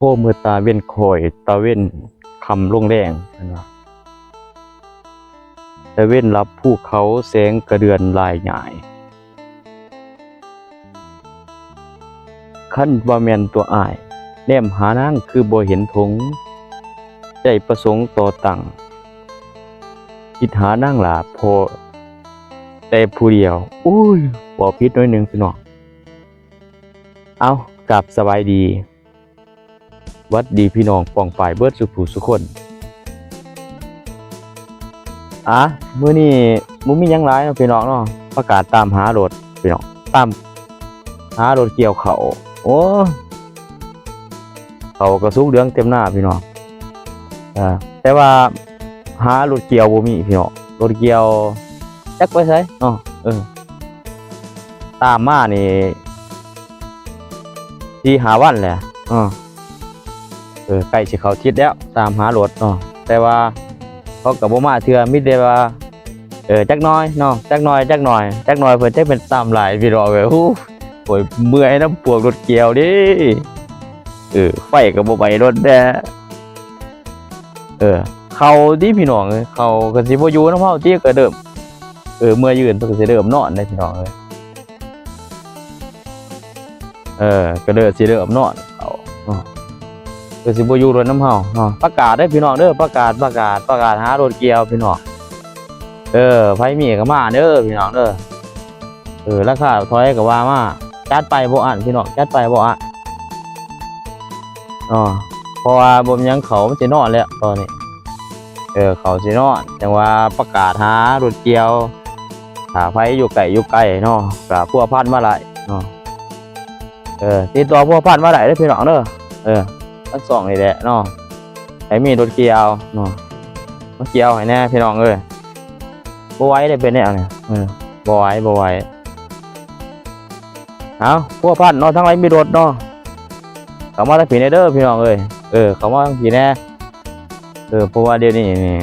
ພໍເມື່ອຕາເວັນຄ້ອຍ ຕາເວັນຄ່ຳລົງແລງ ເພິ່ນວ່າ ຕາເວັນລັບພູເຂົາ ແສງກະເດືອນລາຍຫຍາຍ. ຄັນວ່າແມ່ນຕົວອ້າຍ ແນມຫານາງຄືບໍ່ເຫັນທົ່ງ ໃຈປະສົງຕໍ່ຕັ້ງ ຄິດຫານາງຫຼ້າພໍແຕ່ຜູ້ດຽວ. ໂອ້ຍ ເວົ້າຜິດໜ້ອຍໜຶ່ງພີ່ນ້ອງ. ເອົາ ກາບສະບາຍດີ ຫວັດດີພີ່ນ້ອງປ້ອງປາຍເບິດສູ່ຜູ້ສູ່ຄົນ. ອາ ມື້ນີ້ບໍ່ມີຫຍັງຫຼາຍເນາະພີ່ນ້ອງເນາະ ປະກາດຕາມຫາລົດພີ່ນ້ອງ ຕາມຫາລົດກ່ຽວເຂົ້າ. ໂອ້ ເຂົ້າກະສຸກເຫຼືອງເຕັມນາພີ່ນ້ອງ. ເອີ ແຕ່ວ່າຫາລົດກ່ຽວບໍ່ມີພີ່ນ້ອງ ລົດກ່ຽວຈັກໄປໃສເນາະ. ເອີ ຕາມມານີ້ສີ່ຫ້າວັນແຫຼະ. ເອີ ເອີ ໃກ້ຊິເຂົ້າທິດແລ້ວ ຕາມຫາລົດເນາະ ແຕ່ວ່າເຂົາກໍບໍ່ມາເທື່ອ ມີແຕ່ວ່າ ເອີ ຈັກໜ້ອຍເນາະ ຈັກໜ້ອຍ ຈັກໜ້ອຍ ຈັກໜ້ອຍ ເພິ່ນຈັກແມ່ນຕາມຫຼາຍພີ່ນ້ອງເອີຍ. ໂອ້ຍ ໂອ້ຍ ເມື່ອຍນຳພວກລົດກ່ຽວເດ້. ເອີ ໄຟກໍບໍ່ໄປລົດແດ່. ເອີ ເຂົ້າຕິພີ່ນ້ອງເອີຍ ເຂົ້າກໍຊິບໍ່ຢູ່ນຳເຮົາຕິ ກໍເລີ່ມ ເອີ ເມື່ອຍືນເພິ່ນກໍຊິເລີ່ມນອນເດ້ພີ່ນ້ອງເອີຍ. ເອີ ກໍເລີຍຊິເລີ່ມນອນເຂົາເນາະ ເພິ່ນຊິບໍ່ຢູ່ລົດນຳເຮົາເນາະ. ປະກາດເດີພີ່ນ້ອງເດີ ປະກາດ ປະກາດ ປະກາດຫາລົດກ່ຽວພີ່ນ້ອງ. ເອີ ໃຜມີກໍມາເດີພີ່ນ້ອງເດີ. ເອີ ລາຄາເທົ່າໃດກໍວ່າມາ ຈັດໄປບໍ່ອັ້ນພີ່ນ້ອງ ຈັດໄປບໍ່ອັ້ນເນາະ. ເພາະວ່າບໍ່ມີຫຍັງ ເຂົາມັນຊິນອນແລ້ວຕອນນີ້. ເອີ ເຂົາຊິນອນ ຈັ່ງວ່າປະກາດຫາລົດກ່ຽວ ຖ້າໃຜຢູ່ໃກ້ຢູ່ໄກເນາະ ກະພົວພັນມາໄດ້ເນາະ. ເອີ ຕິດຕໍ່ພົວພັນມາໄດ້ເດີພີ່ນ້ອງເດີ. ເອີ ທາງຊ່ອງນີ້ແຫຼະເນາະ ໃຜມີລົດກ່ຽວເນາະ ມາກ່ຽວໃຫ້ແດ່ພີ່ນ້ອງເອີຍ. ບໍ່ໄຫວເດ້ເປັນແນວນີ້ ເອີ ບໍ່ໄຫວ ບໍ່ໄຫວ. ເອົາ ພົວພັນເນາະ ທາງໃດມີລົດເນາະ ເຂົ້າມາທາງພີ້ແດ່ເດີພີ່ນ້ອງເອີຍ. ເອີ ເຂົ້າມາທາງພີ້ແດ່. ເອີ ເພາະວ່າດຽວນີ້ນີ້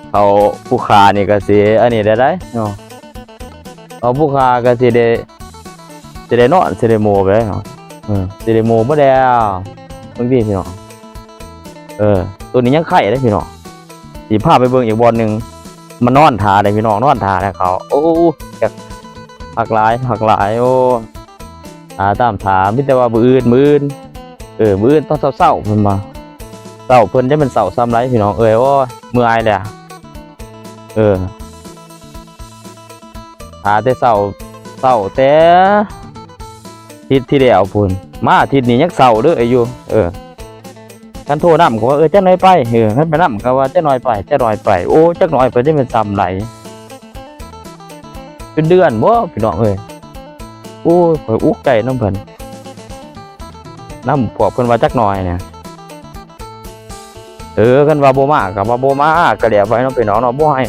ເຂົາຜູ້ຄ້ານີ້ກໍຊິອັນນີ້ໄດ້ໄດ໋ເນາະ ເຂົາຜູ້ຄ້າກໍຊິໄດ້ ຊິໄດ້ນອນ ຊິໄດ້ໂມໄປເນາະ. ເອີ ຊິໄດ້ໂມບໍ່ແລ້ວ ເບິ່ງຕິພີ່ນ້ອງ. ເອີ ໂຕນີ້ຍັງໄຄເດ້ພີ່ນ້ອງ ຊິພາໄປເບິ່ງອີກບ່ອນໜຶ່ງ ມານອນຖ້າເດ້ພີ່ນ້ອງ ນອນຖ້າແລ້ວເຂົາ. ໂອ້ ຈັກ ຄັກຫຼາຍ ຄັກຫຼາຍ. ໂອ້ ຖ້າຕາມຖ້າ ມີແຕ່ວ່າມື້ອື່ນ ມື້ອື່ນ ເອີ ມື້ອື່ນຕອນເຊົ້າໆ ເພິ່ນວ່າ ເຊົ້າເພິ່ນຈະແມ່ນເຊົ້າຊ່ຳໃດພີ່ນ້ອງເອີຍ. ໂອ້ຍ ເມື່ອຍແລ້ວ. ເອີ ຖ້າແຕ່ເຊົ້າ ເຊົ້າແຕ່ທິດທີ່ແລ້ວພຸ້ນ ມາທິດນີ້ຍັງເຊົ້າເດີຢູ່. ເອີ ຄັນໂທນຳກໍວ່າ ເອີ ຈັກໜ້ອຍໄປ. ເອີ ຄັນໄປນຳກໍວ່າ ຈັກໜ້ອຍໄປ ຈັກໜ້ອຍໄປ. ໂອ້ ຈັກໜ້ອຍໄປຈະແມ່ນຊ່ຳໃດ ເປັນເດືອນບໍ່ພີ່ນ້ອງເອີຍ. ໂອ້ຍ ຂ້ອຍອຸກໃຈນຳເພິ່ນ ນຳພວກເພິ່ນວ່າຈັກໜ້ອຍນະ. ເອີ ຄັນວ່າບໍ່ມາກໍວ່າບໍ່ມາ ກໍແລ້ວໄປເນາະພີ່ນ້ອງເນາະ ບໍ່ໃຫ້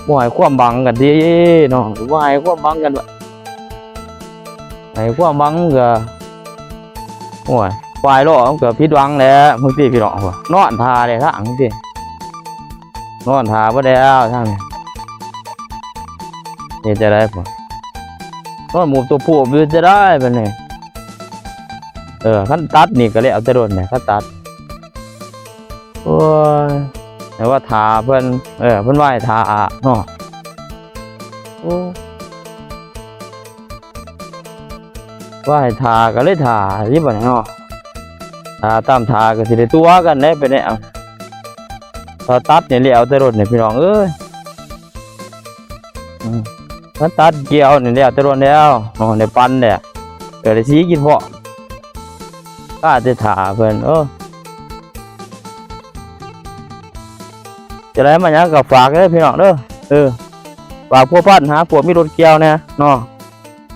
ບໍ່ໃຫ້ຄວາມຫວັງກັນຕິເນາະ ບໍ່ໃຫ້ຄວາມຫວັງກັນ ໃຫ້ຄວາມຫວັງກໍ ໂອ້ຍ ຝ່າຍລໍ້ມັນກໍຜິດຫວັງແຫຼະ. ບາງທີພີ່ນ້ອງ ນອນຖ້າແຫຼະທາງຈັ່ງຊີ້ ນອນຖ້າບໍ່ໄດ້ແລ້ວທາງນີ້ ເຮັດຈັ່ງໃດພຸ້ນ ນອນໝູບຕົວໂພບຢູ່ຈະໄດ້ບັດນີ້. ເອີ ຄັນຕັດນີ້ກໍແລ້ວແຕ່ດົນແຫຼະ ຄັນຕັດ. ໂອ້ຍ ແຕ່ວ່າຖ້າເພິ່ນ ເອີ ເພິ່ນວ່າໃຫ້ຖ້າເນາະ. ໂອ້ ວ່າໃຫ້ຖ້າກໍເລີຍຖ້າຢູ່ບັດນີ້ເນາະ ຖ້າຕາມຖ້າກໍຊິໄດ້ຕົວະກັນແດ່ ເປັນແນວ ຖ້າຕັດນີ້ແລ້ວແຕ່ດົນນີ້ພີ່ນ້ອງເອີຍ. ອືມ ຖ້າຕັດກ່ຽວນີ້ແລ້ວແຕ່ດົນແລ້ວເນາະ ໄດ້ປັ່ນແລ້ວ ກໍໄດ້ສີກິນພ້ອມ ຂ້າແຕ່ຖ້າເພິ່ນ. ເອີ ຈັ່ງໃດມາຫຍັງກໍຝາກເດີພີ່ນ້ອງເດີ. ເອີ ຝາກພົວພັນຫາພວກມີລົດກ່ຽວແດ່ເນາະ.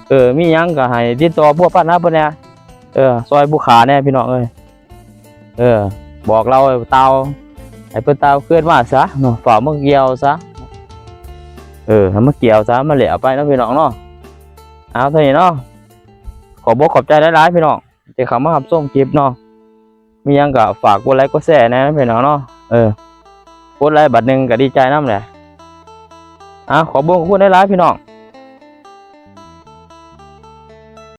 ເອີ ມີຫຍັງກໍໃຫ້ຕິດຕໍ່ພົວພັນຫາເພິ່ນແດ່. ເອີ ຊ່ອຍຜູ້ຂ້າແດ່ພີ່ນ້ອງເອີຍ. ເອີ ບອກເລົ່າໃຫ້ເຂົາຕ່າວ ໃຫ້ເພິ່ນຕ່າວຄືນມາຊະເນາະ ຟ້າວມາກ່ຽວຊະ. ເອີ ໃຫ້ມາກ່ຽວຊະ ມາແລ້ວໄປເນາະພີ່ນ້ອງເນາະ. ເອົາ ເທົ່ານີ້ເນາະ ຂອບອົກຂອບໃຈຫຼາຍໆພີ່ນ້ອງ ທີ່ເຂົ້າມາຮັບຊົມຄລິບເນາະ. ມີຫຍັງກໍຝາກກົດໄລກົດແຊແດ່ພີ່ນ້ອງເນາະ. ເອີ ກົດໄລບາດໜຶ່ງກໍດີໃຈນຳແຫຼະ. ເອົາ ຂອບຄຸນຫຼາຍໆພີ່ນ້ອງ